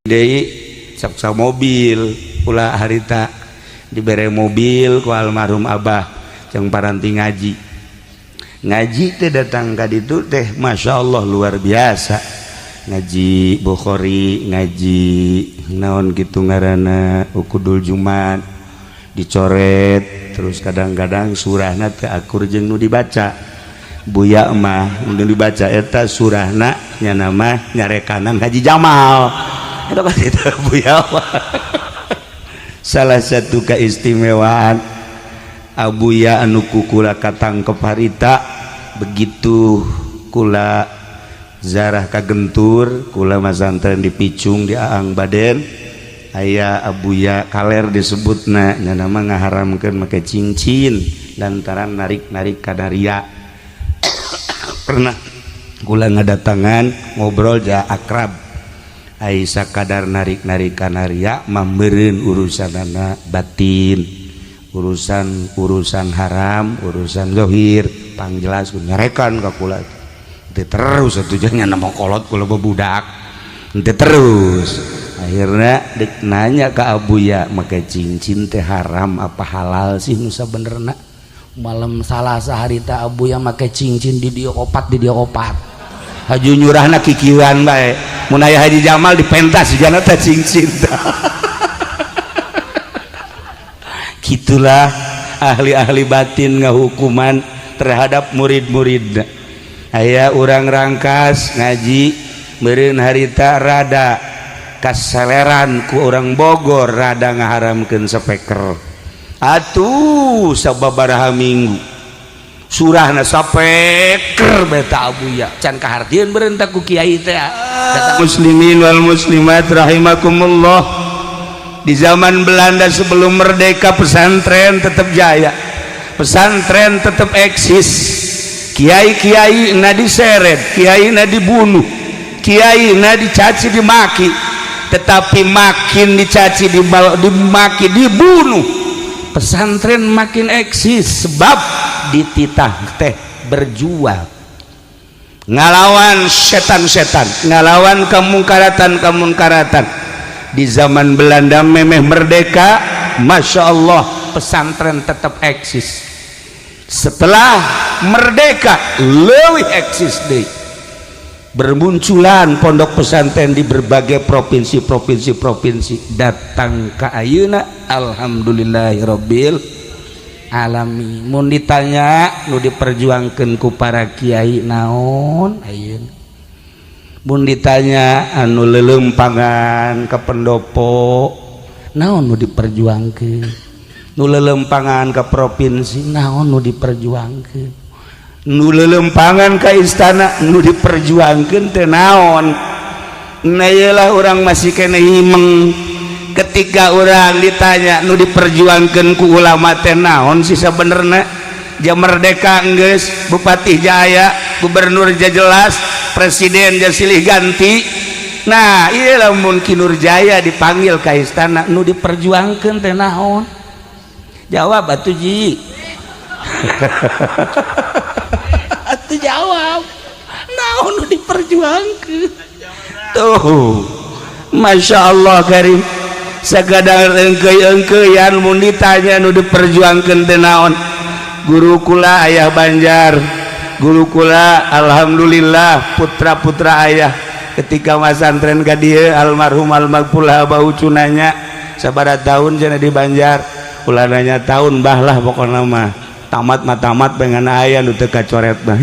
Deui sok mobil pula harita dibere mobil ku almarhum abah jeung paranti ngaji. Ngaji teh datang ka ditu teh, Masya Allah, luar biasa. Ngaji Bukhari, ngaji naon gitu ngaranna, Uqudul Jumat dicoret terus. Kadang-kadang surahna teu akur jeung nu dibaca Buya mah. Nu dibaca eta surahna nya nama nyarekanan Haji Jamal eta kan. Itu Buya mah salah satu keistimewaan Abuya anu ku kula katangkep harita. Begitu kula zarah ka Gentur, kula masantren di Picung, di Aang Baden, aya Abuya Kaler disebutna nya, nama ngaharamkeun make cincin lantaran narik-narik kadaria. Pernah kula ngadatangan, ngobrol ja akrab. Ai sakadar narik-narik kanaria mah meureun urusanana batin, urusan urusan haram, urusan zohir pangjelas nyarekan ka kula teu terus atuh nya, nama kolot kula babudak teu terus. Akhirnya dek nanya ke Abuya, make cincin teh haram apa halal sih nu sabenerna? Malam Salasa harita Abuya make cincin di dia opat, di dia opat. Haju nyurahna kikieuan bae, mun aya Haji Jamal di pentas jana teh cincin. Gitulah ahli-ahli batin ngahukuman terhadap murid-murid. Aya urang Rangkas ngaji meureun harita rada kaseleran ku orang Bogor, rada ngaharamkeun speaker atuh. Sababaraha minggu surahna sapeker beta Abuya can kahartieun berentak ku kiai teh. Muslimin wal muslimat rahimakumullah, di zaman Belanda sebelum merdeka pesantren tetap jaya, pesantren tetap eksis. Kiai-kiai na diseret, kiai na dibunuh, kiai na dicaci dimaki, tetapi makin dicaci, dimaki, dibunuh, pesantren makin eksis, sebab dititah teh berjuang ngalawan setan-setan, ngalawan kemungkaratan-kemungkaratan. Di zaman Belanda memeh merdeka, Masya Allah, pesantren tetap eksis. Setelah merdeka lebih eksis deh, bermunculan pondok pesantren di berbagai provinsi provinsi provinsi, datang ke ayeuna. Alhamdulillahirabbil alamin. Mun ditanya nu diperjuangkeun ku para kiai naon ayeuna, mun ditanya anu lelempangan ke pendopo naon nu diperjuangkeun, nu lelempangan ke provinsi naon nu diperjuangkeun, nu lelempangan ke istana nu diperjuangkeun teh naon? Nah, iyalah, orang masih kena himeng ketika orang ditanya nu diperjuangkeun ku ulama teh naon sih sabenerna. Jam merdeka geus, Bupati Jaya, Gubernur jelas, Presiden ja silih ganti. Nah, iya, lamun Ki Nurjaya dipanggil ke istana, nu diperjuangkeun teh naon? Jawab atuh, Ji. Atuh jawab, naon nu diperjuangkeun tuh? Masya Allah karim, sakadar engkei-engkeian mun ditanya nu diperjuangkeun teh naon. Guru kula ayah Banjar, guru kula alhamdulillah putra-putra ayah ketika masantren ka dieu, almarhum almaghfurlah bau nanya sabaraha tahun cenah di Banjar. Ulah nanya tahun, bah lah, pokokna mah tamat mah tamat, pengen aya nu teu kacoret mah.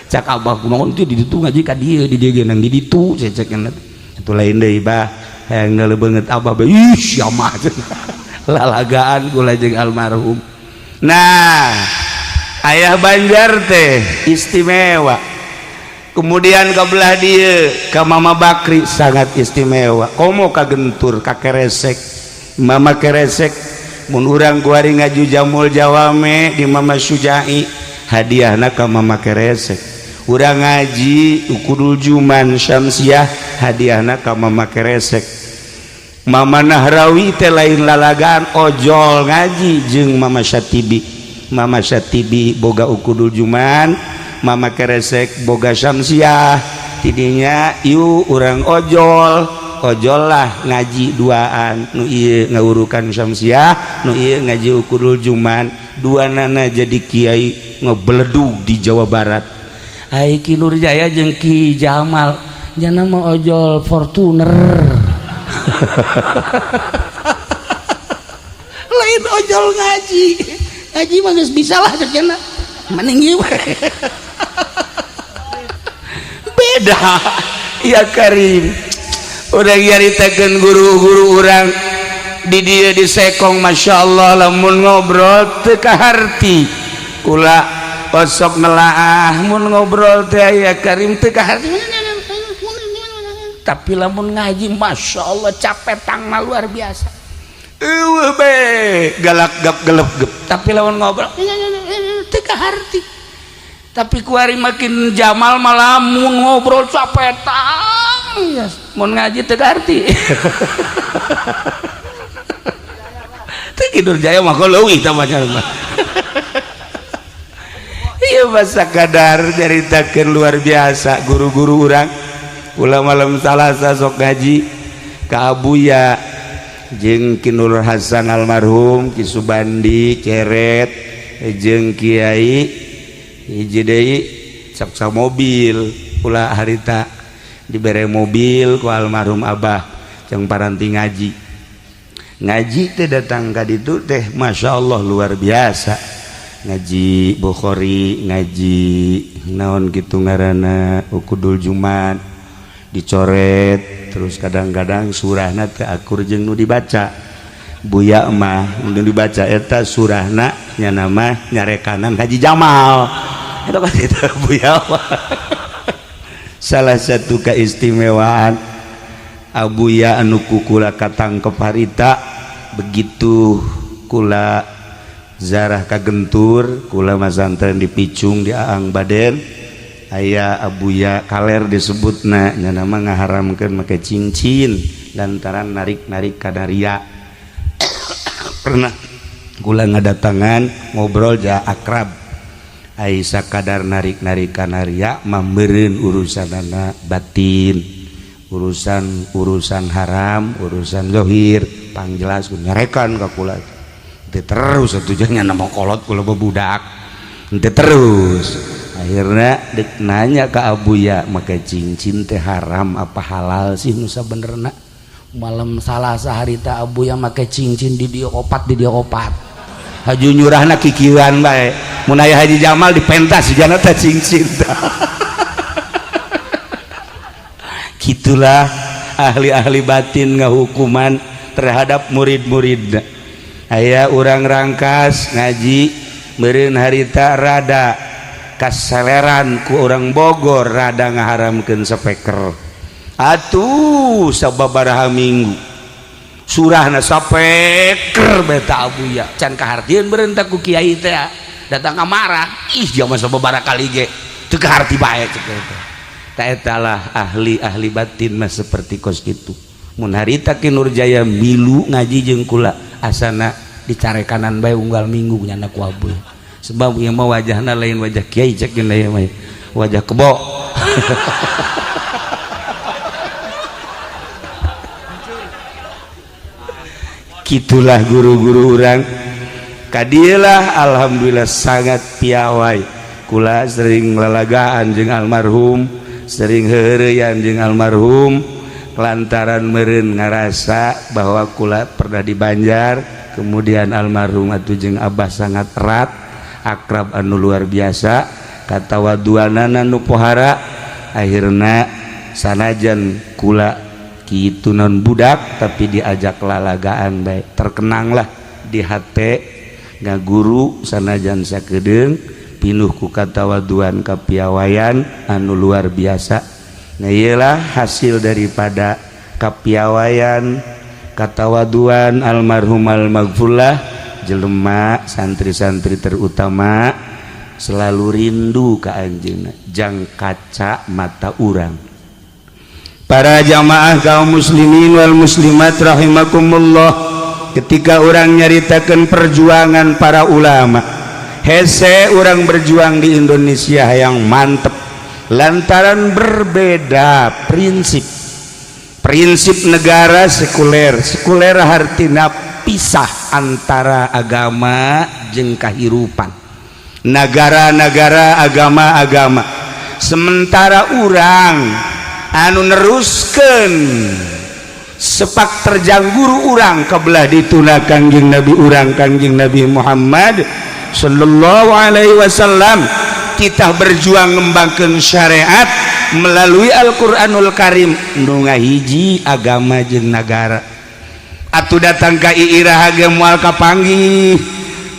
Cak abah, kumaha teh di ditu ngaji ka dieu, di dieu ge nang di ditu cecek itu lain deui, bah, hayang leuleuh beungeut abah bae. Ih, sia mah lalagaan kula jeung almarhum. Nah, ayah Banjar teh istimewa. Kemudian ke belah dia ke Mama Bakri sangat istimewa, komo ka Gentur, ka Keresek, Mama Keresek. Mun urang kuari ngaju jamul jawame di Mama Sujai, hadiahna ka Mama Keresek. Urang ngaji Uqudul Juman Syamsiah, hadiahna ka Mama Keresek. Mama Nahrawi teh lain lalagaan, ojol ngaji jeung Mama Syatibi. Mama Syatibi boga Uqudul Juman, Mama Keresek boga Syamsiah. Tidinya iu urang ojol. Ojol lah ngaji duaan, nu ieu ngawurukan Syamsiah, nu ieu ngaji Uqudul Juman, dua nana jadi kiai ngebeledug di Jawa Barat. Ai Ki Nurjaya jeung Ki Jamal jana mah ojol Fortuner. Lain ojol ngaji, ngaji mah geus bisa lah cek jana mending ieu beda ya Karim. Udah nyaritakeun guru-guru urang di dieu di Sekong, Masya Allah, lamun ngobrol teu kaharti. Kula osok nelaah mun ngobrol teh ya Karim teu kaharti, tapi lamun ngaji Masya Allah capetangna luar biasa. Eueuh be galak gap gelep gep, tapi lamun ngobrol teu kaharti. Tapi kuari makin Jamal malah mun ngobrol capetang ya, mun ngaji teu kaharti. Teu Ki Nurjaya mah leuwih tah mah. Ieu masa kadar nyaritakeun luar biasa guru-guru urang. Kula malam Salasa sok ngaji ka Abuya jeung Ki Nur Hasan almarhum, Ki Subandi Ceret jeung Kiai hiji deui saksa mobil. Kula harita dibere mobil ku almarhum Abah jeung paranti ngaji. Ngaji teh datang ka ditu teh Masya Allah luar biasa, ngaji Bukhari, ngaji naon gitu ngaranna Uqudul Jumat dicoret terus. Kadang-kadang surahna teu akur jeung nu dibaca. Buya mah nu dibaca eta surahna nya nama nyarekanan Haji Jamal eta kan itu Buya mah. Salah satu keistimewaan Abuya anu ku kula katangkep harita, begitu kula zarah kagentur, kula masantren di Picung di Aang Baden, aya Abuya kaler disebutna nya nama ngaharamkeun make cincin lantaran narik-narik kadaria. Pernah kula ngadatangan ngobrol ja akrab, ai sakadar narik-narik kanaria mambeureun urusanana batin, urusan urusan haram, urusan zohir pangjelas nyarekan ka kula teu terus atuh nya nama kolot kula babudak teu terus. Akhirnya dek nanya ke Abuya, make cincin teh haram apa halal sih nu sabenerna? Malam Salasa harita Abuya make cincin di dieu opat, di dieu opat. Haju nyurahna kikieuan bae, mun aya Haji Jamal dipentas jana teh cincin. Gitulah ahli-ahli batin ngahukuman terhadap murid-murid. Aya urang Rangkas ngaji meureun harita rada kaseleran ku orang Bogor, rada ngaharamkeun speaker atuh sababaraha minggu surahna speaker beta Abuya can kahartieun berentak ku kiai teh datang marah, ih zaman sababaraha kali ge teu kaharti bae cek teh. Ta etalah ahli-ahli batin mah seperti kos kitu. Mun harita Ki Nurjaya milu ngaji jeung kula asana dicarekanan bae unggal minggu nyana ku Abuya, sebab ieu mah wajahna lain wajah kiai cek ieu mah wajah kebo. Gitulah guru-guru urang kadilah, alhamdulillah sangat piawai. Kula sering lalagaan jeung almarhum, sering heureuyan jeung almarhum, lantaran meureun ngarasa bahwa kula pernah di Banjar, kemudian almarhum atuh jeung Abah sangat erat, akrab anu luar biasa, katawaduanana nu pohara. Akhirna sanajan kula kitu non budak tapi diajak lalagaan bae, terkenanglah di hate ngaguru sanajan sakedeung pinuh ku katawaduan kapiawaian anu luar biasa. Nah iyalah hasil daripada kapiawaian katawaduan almarhum almaghfurlah, jelema santri-santri terutama selalu rindu ka anjeunna jang kaca mata urang. Para jamaah kaum muslimin wal muslimat rahimakumullah, ketika orang nyaritakan perjuangan para ulama, hese orang berjuang di Indonesia yang mantep lantaran berbeda prinsip. Prinsip negara sekuler. Sekuler hartina pisah antara agama jeung kahirupan negara-negara, agama-agama. Sementara urang anu neruskan sepak terjang guru urang kebelah dituna, Kangjeng Nabi urang, Kangjeng Nabi Muhammad Sallallahu Alaihi Wasallam. Kita berjuang ngembangkan syariat melalui Al-Quranul Karim nu ngahiji agama jeung negara. Atuh datang ka iraha ge moal kapanggih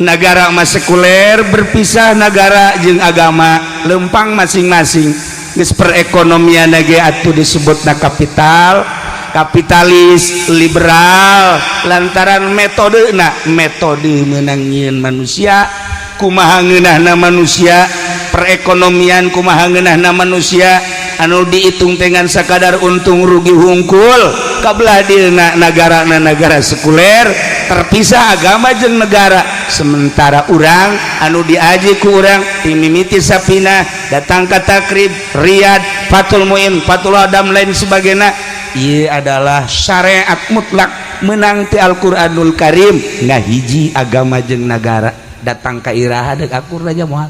negara mah sekuler, berpisah negara jeung agama, lempang masing-masing. Geus perekonomian ge atuh disebutna kapital, kapitalis liberal, lantaran metode na metode menang nyieun manusia kumaha ngeunahna manusia, perekonomian kumaha ngeunahna manusia, anu dihitung dengan sakadar untung rugi hungkul. Kabelah dina negara na negara sekuler, terpisah agama jeung negara. Sementara urang anu diaji ku urang timimiti Sapina datang ka Takrib, Riyad, Fathul Muin, Fathul Adam, lain sebagainya, ieu adalah syariat mutlak menang ti Al-Qur'anul Karim, ngahiji agama jeung negara. Datang ka iraha deuk akur aja moal.